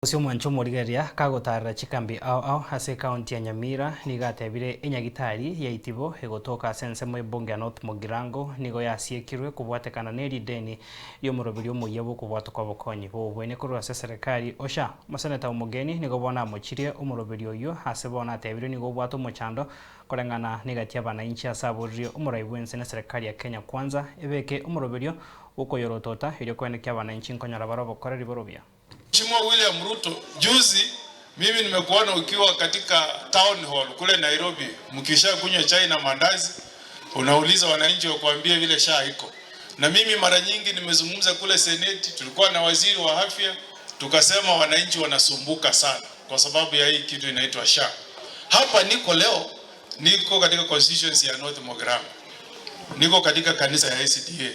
Gose omwancho omorigereria kagotaarera chikambi ao ao ase ekaunti ya Nyamira nigo atebire enyagitari ya Itibo egotoka ase ensemo y'ebunge ya North Mugirango nigo yasiekirwe kobwatekana ne rideni ri'omoroberi omoyia bw'okobwatokwa obokonyi bw'obobweni korwa ase eserekari OSHA. Omoseneta Omogeni nigo bono amochirie omoroberi oyio ase bono atebire nigo obwate omochando koreng'ana negati y'abanainchi ase aboririe omorai bw'ense n'eserekari ya Kenya Kwanza ebeke omoroberio bw'okoyorotota erio koenekia abanainchi nkonyora bare obokoreri borobia. Mheshimiwa William Ruto, juzi mimi nimekuona ukiwa katika town hall kule Nairobi, mkisha kunywa chai na mandazi, unauliza wananchi wakuambie vile SHA iko. Na mimi mara nyingi nimezungumza kule Seneti, tulikuwa na waziri wa afya, tukasema wananchi wanasumbuka sana kwa sababu ya hii kitu inaitwa SHA. Hapa niko leo, niko katika constituency ya North Mugirango, niko katika kanisa ya SDA.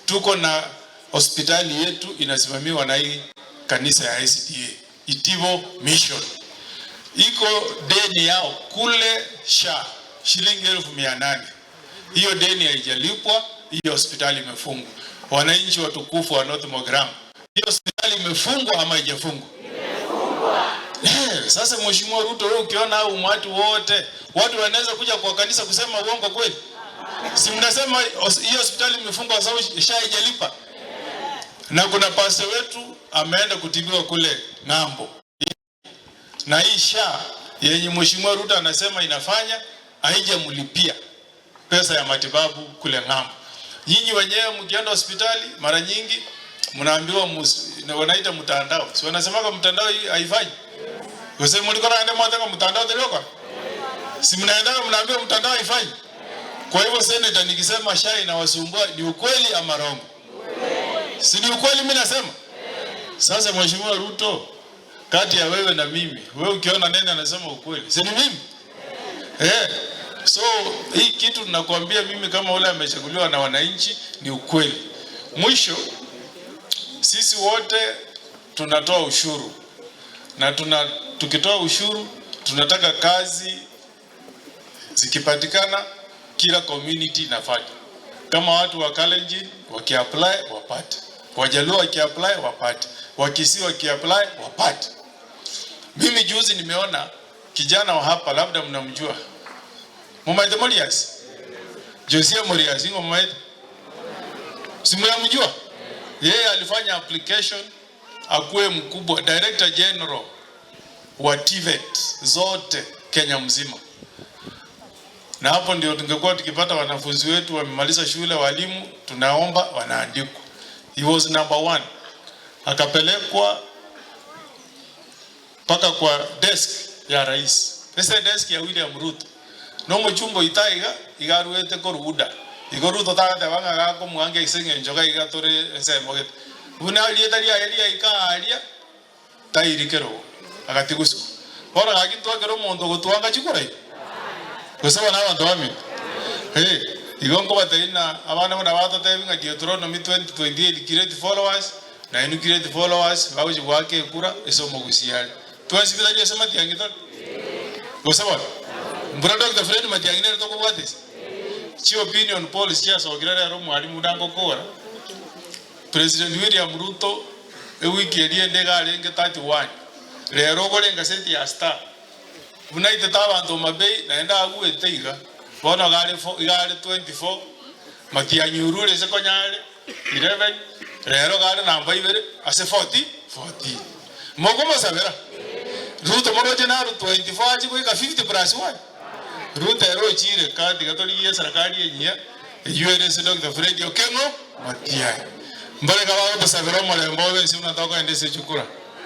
Tuko na hospitali yetu inasimamiwa na hii kanisa ya SDA Itibo Mission. Iko deni yao kule SHA shilingi 800,000. Hiyo deni haijalipwa, hiyo hospitali imefungwa. Wananchi watukufu wa North Mugirango, hiyo hospitali imefungwa ama haijafungwa? Sasa Mheshimiwa Ruto, wewe ukiona hao umati wote watu wanaweza kuja kwa kanisa kusema uongo kweli? Si mnasema hiyo hospitali imefungwa kwa sababu SHA haijalipa? Na kuna pastor wetu ameenda kutibiwa kule ng'ambo, na hii SHA yenye Mheshimiwa Ruto anasema inafanya haijamlipia pesa ya matibabu kule ng'ambo. Nyinyi wenyewe mkienda hospitali mara nyingi mnaambiwa wanaita mtandao, si wanasemaga mtandao hii haifanyi? Kwa mlikuwa naenda mwataka mtandao telioka, si mnaenda mnaambiwa mtandao haifanyi? Kwa hivyo senator, nikisema SHA inawasumbua ni ukweli ama rongo? Si ni ukweli mimi nasema? Sasa Mheshimiwa Ruto, kati ya wewe na mimi, wewe ukiona nani anasema ukweli? Si ni mimi? So hii kitu tunakwambia mimi kama ule amechaguliwa na wananchi ni ukweli. Mwisho, sisi wote tunatoa ushuru na tukitoa ushuru tunataka kazi zikipatikana kila community inafanya. Kama watu wa Kalenjin wakiapply wapate, Wajaluo wakiapply wapate, Wakisii wakiapply wapate. Mimi juzi nimeona kijana wa hapa, labda mnamjua, Mumaithe Morias, Josia Morias, ingo Mumaithe, si mnamjua? Yeye alifanya application akuwe mkubwa director general wa TVET zote Kenya mzima. Na hapo ndio tungekuwa tukipata wanafunzi wetu wamemaliza shule, walimu tunaomba wanaandikwa. He was number one. Akapelekwa mpaka kwa desk ya rais. Ese desk ya William Ruto. No muchumbo itaiga igaruete koruda. Igo Ruto tagateba ng'a gakomwange ase eng'encho iga iga tore ensemo gete. Buna rieta riaye riaika aria tairi kerogo agatiguswa. Bono gaki ntwakera omonto ogotwanga chikura iga. Gose bono abanto bamino. Eh, igo nkobatebia ng'a abana buna batotebia ng'a Deuteronomy 20:28 create followers, na inwe create followers bagochia goaka ekura ase omogusia are. Twensi tari ase matiang'i tore? Gose bono? Mbura Dr. Fred Matiang'i nere tokobwata ase? Chi opinion polls chiasokire rero omwalimu buna ngokora, President William Ruto ewiki eria ende iga arenge 31, rero ogore engaseti ya Star. Buna aitete abanto Homa Bay naende abuete iga, bono iga are iga are 24, Matiang'i orure ase konya are 11, rero iga are namba ibere ase 40 14. Mokomosabera? Ruto moroche naro 24 achie goika 50 plus 1? Ruto ere ochire ka tiga torigie eserekari enyia eyio ere ase Doctor Fred Okengo Matiang'i. Mbareka bagotosabera omorembe obe ense buna tokogenda ase echukura.